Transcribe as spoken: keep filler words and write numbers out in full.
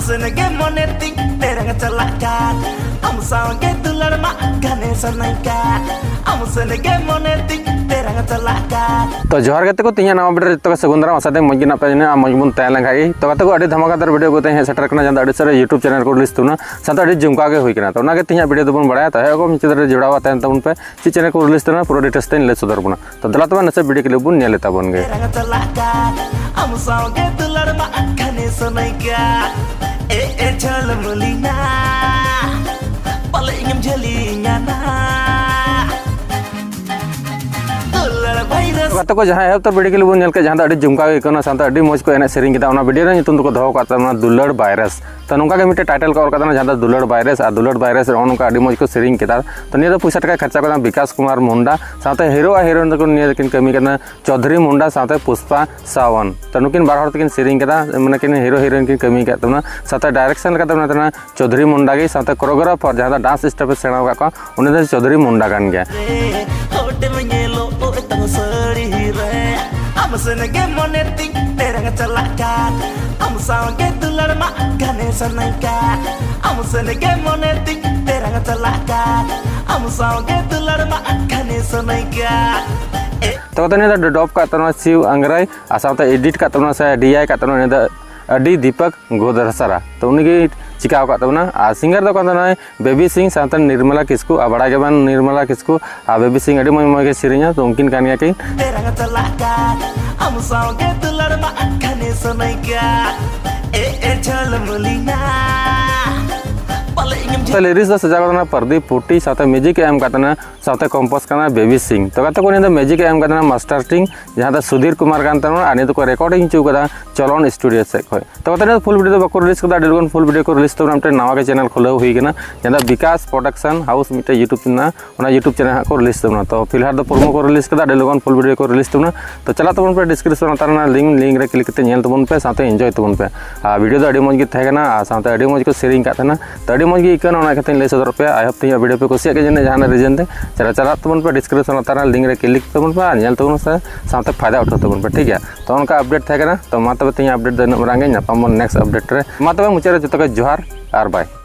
ᱥᱮᱱ ᱜᱮ ᱢᱚᱱᱮ ᱛᱤᱧ ᱛᱮᱨᱟᱝ ᱪᱟᱞᱟᱜ ᱠᱟᱱ, ᱟᱢ ᱥᱟᱶ ᱜᱮ ᱫᱩᱞᱟᱹᱲ ᱢᱟ ᱜᱷᱟᱱᱮ ᱥᱟᱱᱟᱧ ᱠᱟᱱ, ᱟᱢ ᱥᱮᱱ ᱜᱮ ᱢᱚᱱᱮ ᱛᱤᱧ ᱛᱮᱨᱟᱝ ᱪᱟᱞᱟᱜ ᱠᱟᱱ᱾ ᱛᱚ ᱡᱚᱦᱟᱨ ᱜᱟᱛᱮ ᱠᱚ, ᱛᱮᱦᱮᱧᱟᱜ ᱱᱟᱣᱟ ᱵᱷᱤᱰᱤᱭᱳ ᱨᱮ ᱡᱚᱛᱚ ᱠᱚ ᱥᱟᱹᱜᱩᱱ ᱫᱟᱨᱟᱢ᱾ ᱟᱥᱟ ᱫᱟᱹᱧ ᱢᱚᱡᱽ ᱜᱮ ᱢᱮᱱᱟᱜ ᱯᱮᱭᱟ, ᱟᱨ ᱢᱚᱡᱽ ᱵᱚᱱ ᱛᱟᱦᱮᱸ ᱞᱮᱱ ᱠᱷᱟᱡ ᱜᱮ᱾ ᱛᱚ ᱜᱟᱛᱮ ᱠᱚ, ᱟᱹᱰᱤ ᱫᱷᱟᱢᱟᱠᱟᱫᱟᱨ ᱵᱷᱤᱰᱤᱭᱳ ᱠᱚ ᱛᱮᱦᱮᱧ ᱦᱮᱡ ᱥᱮᱴᱮᱨ ᱠᱟᱱᱟ, ᱡᱟᱦᱟᱸ ᱫᱚ ᱟᱹᱰᱤ ᱥᱟᱨᱟ YouTube ᱪᱮᱱᱮᱞ ᱠᱚ ᱨᱤᱞᱤᱡᱽ ᱛᱟᱵᱚᱱᱟ, ᱥᱟᱶᱛᱮ ᱟᱹᱰᱤ ᱡᱚᱢᱠᱟᱣ ᱜᱮ ᱦᱩᱭ ᱠᱟᱱᱟ᱾ ᱛᱚ ᱚᱱᱟᱜᱮ ᱛᱮᱦᱮᱧᱟᱜ ᱵᱷᱤᱰᱤᱭᱳ ᱫᱚᱵᱚᱱ ᱵᱟᱲᱟᱭᱟ᱾ ᱛᱚ ᱮᱦᱚᱵ ᱢᱩᱪᱟᱹᱫ ᱨᱮ ᱡᱚᱲᱟᱣ ᱛᱟᱦᱮᱱ ᱛᱟᱵᱚᱱ ᱯᱮ, ᱪᱮᱫ ᱪᱮᱱᱮᱞ ᱠᱚ ᱨᱤᱞᱤᱡᱽ ᱛᱟᱵᱚᱱᱟ, ᱯᱩᱨᱟᱹ ᱰᱤᱴᱮᱞᱥ ᱛᱮᱧ ᱞᱟᱹᱭ ᱥᱚᱫᱚᱨ ᱵᱚᱱᱟ᱾ ᱛᱚ ᱫᱮᱞᱟ ᱛᱚᱵᱮ ᱱᱟᱥᱮ ᱵᱷᱤᱰᱤᱭᱳ ᱠᱞᱤᱯ ᱵᱚᱱ ᱧᱮᱞ ᱛᱟᱵᱚᱱ ᱜᱮ᱾ ᱛᱮᱨᱟᱝ ᱪᱟᱞᱟᱜ ᱠᱟᱱ, ᱟᱢ ᱥᱟᱶ ᱜᱮ ᱫᱩᱞᱟᱹᱲ ᱢᱟ ᱜᱷᱟᱱᱮ ᱥᱟᱱᱟᱧ ᱠᱟᱱ, ᱮ ᱮ ᱡᱷᱟᱞᱢᱩᱞᱤ ᱱᱟ, ᱯᱟᱞᱮ ᱤᱧᱮᱢ ᱡᱷᱟᱹᱞᱤᱧᱟ ᱱᱟ᱾ ᱫᱩᱞᱟᱹᱲ ᱵᱷᱟᱭᱨᱟᱥ᱾ ᱜᱟᱛᱮ ᱠᱚ, ᱡᱟᱦᱟᱸ ᱮᱦᱚᱵ ᱩᱛᱟᱹᱨ ᱵᱷᱤᱰᱤᱭᱳ ᱠᱞᱤᱯ ᱵᱚᱱ ᱧᱮᱞ ᱠᱮᱫ, ᱡᱟᱦᱟᱸ ᱫᱚ ᱟᱹᱰᱤ ᱡᱚᱢᱠᱟᱣ ᱜᱮ ᱟᱹᱭᱠᱟᱹᱣ ᱮᱱᱟ, ᱥᱟᱶᱛᱮ ᱟᱹᱰᱤ ᱢᱚᱡᱽ ᱠᱚ ᱮᱱᱮᱡ ᱥᱮᱨᱮᱧ ᱠᱮᱫᱟ᱾ ᱚᱱᱟ ᱵᱷᱤᱰᱤᱭᱳ ᱨᱮᱱᱟᱜ ᱧᱩᱛᱩᱢ ᱫᱚᱠᱚ ᱫᱚᱦᱚ ᱟᱠᱟᱫ ᱛᱟᱵᱚᱱᱟ ᱫᱩᱞᱟᱹᱲ ᱵᱷᱟᱭᱨᱟᱥ᱾ ᱛᱚ ᱱᱚᱝᱠᱟ ᱜᱮ ᱢᱤᱫᱴᱮᱱ ᱴᱟᱭᱴᱮᱞ ᱠᱚ ᱚᱞ ᱟᱠᱟᱫ ᱛᱟᱵᱚᱱᱟ, ᱡᱟᱦᱟᱸ ᱫᱚ ᱫᱩᱞᱟᱹᱲ ᱵᱷᱟᱭᱨᱟᱥ, ᱟᱨ ᱫᱩᱞᱟᱹᱲ ᱵᱷᱟᱭᱨᱟᱥ ᱨᱮ ᱱᱚᱜᱼᱚ ᱱᱚᱝᱠᱟ ᱟᱹᱰᱤ ᱢᱚᱡᱽ ᱠᱚ ᱥᱮᱨᱮᱧ ᱠᱮᱫᱟ᱾ ᱛᱚ ᱱᱤᱭᱟᱹ ᱫᱚ ᱯᱚᱭᱥᱟ ᱴᱟᱠᱟ ᱠᱷᱚᱨᱪᱟ ᱠᱟᱫᱟ ᱵᱤᱠᱟᱥ ᱠᱩᱢᱟᱨ ᱢᱩᱱᱰᱟ, ᱥᱟᱶᱛᱮ ᱦᱤᱨᱳ ᱟᱨ ᱦᱤᱨᱳᱭᱤᱱ ᱫᱚᱠᱚ ᱱᱤᱭᱟᱹ ᱫᱚᱠᱤᱱ ᱠᱟᱹᱢᱤ ᱠᱟᱱᱟ ᱪᱳᱫᱷᱩᱨᱤ ᱢᱩᱱᱰᱟ ᱥᱟᱶᱛᱮ ᱯᱩᱥᱯᱟ ᱥᱟᱣᱟᱱ᱾ ᱛᱚ ᱱᱩᱠᱤᱱ ᱵᱟᱨ ᱦᱚᱲ ᱛᱮᱠᱤᱱ ᱥᱮᱨᱮᱧ ᱠᱟᱫᱟ, ᱢᱟᱱᱮ ᱠᱤᱱ ᱦᱤᱨᱳ ᱦᱤᱨᱳᱭᱤᱱ ᱠᱤᱱ ᱠᱟᱹᱢᱤ ᱟᱠᱟᱫ ᱛᱟᱵᱚᱱᱟ᱾ ᱥᱟᱶᱛᱮ ᱰᱟᱭᱨᱮᱠᱥᱚᱱ ᱞᱮᱠᱟᱛᱮ ᱢᱮᱱᱟᱜ ᱛᱟᱵᱚᱱᱟ ᱪᱳᱫᱷᱩᱨᱤ ᱢᱩᱱᱰᱟ ᱜᱮ, ᱥᱟᱶᱛᱮ ᱠᱳᱨᱳᱜᱨᱟᱯᱷᱟᱨ ᱡᱟᱦᱟᱸ ᱫᱚ ᱰᱟᱱᱥ ᱥᱴᱮᱯ ᱮ ᱥᱮᱬᱟ ᱟᱠᱟᱫ ᱠᱚᱣᱟ, ᱩᱱᱤ ᱫᱚ ᱪᱳᱫᱷᱩᱨᱤ ᱢᱩᱱᱰᱟ ᱠᱟᱱ ᱜᱮᱭᱟ᱾ ᱨᱮ, ᱦᱚᱴᱮᱢ ᱧᱮᱞᱚᱜ ᱚᱛᱟᱝ ᱥᱟᱹᱲᱤ ᱨᱮ, ᱟᱢ ᱥᱮᱱ ᱜᱮ ᱢᱚᱱᱮ ᱛᱤᱧ ᱛᱮᱨᱟᱝ ᱪᱟᱞᱟᱜ ᱠᱟᱱ, ᱟᱢ ᱥᱟᱶ ᱜᱮ ᱫᱩᱞᱟᱹᱲ ᱢᱟ ᱜᱷᱟᱱᱮ ᱥᱟᱱᱟᱧ ᱠᱟᱱ, ᱟᱢ ᱥᱮᱱ ᱜᱮ ᱢᱚᱱᱮ ᱛᱤᱧ ᱛᱮᱨᱟᱝ ᱪᱟᱞᱟᱜ ᱠᱟᱱ, ᱟᱢ ᱥᱟᱶ ᱜᱮ ᱫᱩᱞᱟᱹᱲ ᱢᱟ ᱜᱷᱟᱱᱮ ᱥᱟᱱᱟᱧ ᱠᱟᱱ᱾ ᱛᱚ ᱜᱟᱛᱮ, ᱱᱤᱭᱟᱹ ᱫᱚ ᱰᱚᱵ ᱠᱟᱜ ᱛᱟᱵᱚᱱᱟ ᱥᱤᱣ ᱟᱝᱜᱽᱨᱟᱭ, ᱟᱨ ᱥᱟᱶᱛᱮ ᱮᱰᱤᱴ ᱠᱟᱜ ᱛᱟᱵᱚᱱᱟ ᱥᱮ ᱰᱤ ᱟᱭ ᱠᱟᱜ ᱛᱟᱵᱚᱱᱟ ᱱᱤᱭᱟᱹ ᱫᱚ ᱟᱹᱰᱤ ᱫᱤᱯᱚᱠ ᱜᱳᱫᱟᱨᱥᱟᱨᱟ᱾ ᱛᱚ ᱩᱱᱤᱜᱮ ᱪᱤᱠᱟᱹ ᱟᱠᱟᱫ ᱛᱟᱵᱚᱱᱟ᱾ ᱟᱨ ᱥᱤᱝᱜᱟᱨ ᱫᱚ ᱠᱟᱱ ᱛᱟᱵᱚᱱᱟᱭ ᱵᱮᱵᱤ ᱥᱤᱝ ᱥᱟᱶᱛᱮ ᱱᱤᱨᱢᱟᱞᱟ ᱠᱤᱥᱠᱩ᱾ ᱟᱨ ᱵᱟᱲᱟᱭ ᱜᱮᱵᱟᱱ ᱱᱤᱨᱢᱟᱞᱟ ᱠᱤᱥᱠᱩ ᱟᱨ ᱵᱮᱵᱤ ᱥᱤᱝ ᱟᱹᱰᱤ ᱢᱚᱡᱽ ᱢᱚᱡᱽ ᱜᱮ ᱥᱮᱨᱮᱧᱟ, ᱛᱚ ᱩᱱᱠᱤᱱ ᱠᱟᱱ ᱜᱮᱭᱟ ᱠᱤᱱ᱾ ᱛᱮᱨᱟᱝ ᱪᱟᱞᱟᱜ ᱠᱟᱱ, ᱟᱢ ᱥᱟᱶ ᱜᱮ ᱫᱩᱞᱟᱹᱲ ᱢᱟ ᱜᱷᱟᱱᱮ ᱥᱟᱱᱟᱧ ᱠᱟᱱ, ᱮ ᱮ ᱡᱷᱟᱞᱢᱩᱞᱤ ᱱᱟ, ᱯᱟᱞᱮ ᱤᱧᱮᱢ ᱛᱚ ᱞᱤᱨᱤᱠᱥ ᱫᱚ ᱥᱟᱡᱟᱣ ᱠᱟᱫᱟ ᱯᱨᱚᱫᱤᱯ ᱯᱩᱴᱤ, ᱥᱟᱶᱛᱮ ᱢᱤᱣᱡᱤᱠ ᱮ ᱮᱢ ᱠᱟᱫ ᱛᱟᱦᱮᱱᱟ, ᱥᱟᱶᱛᱮ ᱠᱚᱢᱯᱳᱡᱽ ᱠᱟᱱᱟ ᱵᱮᱵᱤ ᱥᱤᱝ᱾ ᱛᱚ ᱜᱟᱛᱮ ᱠᱚ, ᱱᱤᱭᱟᱹ ᱫᱚ ᱢᱤᱣᱡᱤᱠ ᱮ ᱮᱢ ᱠᱟᱫ ᱛᱟᱦᱮᱱᱟ ᱢᱟᱥᱴᱟᱨ ᱴᱤᱝ, ᱡᱟᱦᱟᱸ ᱫᱚ ᱥᱩᱫᱷᱤᱨ ᱠᱩᱢᱟᱨ ᱠᱟᱱ ᱛᱟᱵᱚᱱᱟ, ᱟᱨ ᱱᱤᱭᱟᱹ ᱫᱚᱠᱚ ᱨᱮᱠᱚᱨᱰᱤᱝ ᱦᱚᱪᱚ ᱠᱟᱫᱟ ᱪᱚᱞᱚᱱ ᱥᱴᱩᱰᱤᱭᱳ ᱥᱮᱫ ᱠᱷᱚᱱ᱾ ᱛᱚ ᱜᱟᱛᱮ, ᱱᱤᱭᱟᱹ ᱯᱷᱩᱞ ᱵᱷᱤᱰᱤᱭᱳ ᱫᱚ ᱵᱟᱠᱚ ᱨᱤᱞᱤᱡᱽ ᱠᱟᱫᱟ, ᱟᱹᱰᱤ ᱞᱚᱜᱚᱱ ᱯᱷᱩᱞ ᱵᱷᱤᱰᱤᱭᱳ ᱠᱚ ᱨᱤᱞᱤᱡᱽ ᱛᱟᱵᱚᱱᱟ᱾ ᱢᱤᱫᱴᱮᱱ ᱱᱟᱣᱟ ᱜᱮ ᱪᱮᱱᱮᱞ ᱠᱷᱩᱞᱟᱹᱣ ᱦᱩᱭ ᱠᱟᱱᱟ, ᱡᱟᱦᱟᱸ ᱫᱚ ᱵᱤᱠᱟᱥ ᱯᱨᱚᱰᱟᱠᱥᱚᱱ ᱦᱟᱣᱩᱥ ᱢᱤᱫᱴᱮᱱ YouTube ᱢᱮᱱᱟᱜᱼᱟ, ᱚᱱᱟ YouTube ᱪᱮᱱᱮᱞ ᱦᱟᱸᱜ ᱠᱚ ᱨᱤᱞᱤᱡᱽ ᱛᱟᱵᱚᱱᱟ᱾ ᱛᱚ ᱯᱷᱤᱞᱦᱟᱞ ᱫᱚ ᱯᱨᱳᱢᱳ ᱠᱚ ᱨᱤᱞᱤᱡᱽ ᱠᱟᱫᱟ, ᱟᱹᱰᱤ ᱞᱚᱜᱚᱱ ᱯᱷᱩᱞ ᱵᱷᱤᱰᱤᱭᱳ ᱠᱚ ᱨᱤᱞᱤᱡᱽ ᱛᱟᱵᱚᱱᱟ᱾ ᱛᱚ ᱪᱟᱞᱟᱜ ᱛᱟᱵᱚᱱ ᱯᱮ ᱰᱤᱥᱠᱨᱤᱯᱥᱚᱱ ᱞᱟᱛᱟᱨ ᱨᱮᱱᱟᱜ ᱞᱤᱝᱠ, ᱞᱤᱝᱠ ᱨᱮ ᱠᱞᱤᱠ ᱠᱟᱛᱮ ᱧᱮᱞ ᱛᱟᱵᱚᱱ ᱯᱮ, ᱥᱟᱶᱛᱮ ᱮᱱᱡᱚᱭ ᱛᱟᱵᱚᱱ ᱯᱮ᱾ ᱟᱨ ᱵᱷᱤᱰᱤᱭᱳ ᱫᱚ ᱟᱹᱰᱤ ᱢᱚᱡᱽ ᱜᱮ ᱛᱟᱦᱮᱸ ᱠᱟᱱᱟ, ᱟᱨ ᱥᱟᱶᱛᱮ ᱟᱹᱰᱤ ᱢᱚᱡᱽ ᱠᱚ ᱥᱮᱨᱮᱧ ᱠᱟᱜ ᱛᱟᱦᱮᱱᱟ᱾ ᱛᱚ ᱟᱹᱰᱤ ᱢᱚᱡᱽ ᱜᱮ ᱟᱹᱭᱠᱟᱹᱣ ᱮᱱᱟ, ᱚᱱᱟ ᱠᱷᱟᱹᱛᱤᱨ ᱞᱟᱹᱭ ᱥᱚᱫᱚᱨ ᱯᱮᱭᱟ᱾ I hope ᱛᱮᱦᱮᱧᱟᱜ video ᱯᱮ ᱠᱩᱥᱤᱭᱟᱜ ᱜᱮᱭᱟ ᱡᱟᱹᱱᱤᱡ ᱡᱟᱦᱟᱱᱟᱜ reason ᱛᱮ᱾ ᱪᱟᱞᱟᱜ ᱛᱟᱵᱚᱱ ᱯᱮ, description ᱞᱟᱛᱟᱨ ᱨᱮ link ᱨᱮ click ᱛᱟᱵᱚᱱ ᱯᱮ ᱟᱨ ᱧᱮᱞ ᱛᱟᱵᱚᱱ ᱥᱮ, ᱥᱟᱶᱛᱮ ᱯᱷᱟᱭᱫᱟ ᱩᱴᱷᱟᱹᱣ ᱛᱟᱵᱚᱱ ᱯᱮ, ᱴᱷᱤᱠ ᱜᱮᱭᱟ? ᱛᱚ ᱚᱱᱠᱟ update ᱛᱟᱦᱮᱸ ᱠᱟᱱᱟ᱾ ᱛᱚ ᱢᱟ ᱛᱚᱵᱮ ᱛᱮᱦᱮᱧ update ᱫᱚ ᱤᱱᱟᱹᱜ ᱢᱟᱨᱟᱝ ᱜᱮ, ᱧᱟᱯᱟᱢ ᱵᱚᱱ next update ᱨᱮ᱾ ᱢᱟ ᱛᱚᱵᱮ ᱢᱩᱪᱟᱹᱫ ᱨᱮ ᱡᱚᱛᱚ ᱠᱚ ᱡᱚᱦᱟᱨ ᱟᱨ bye᱾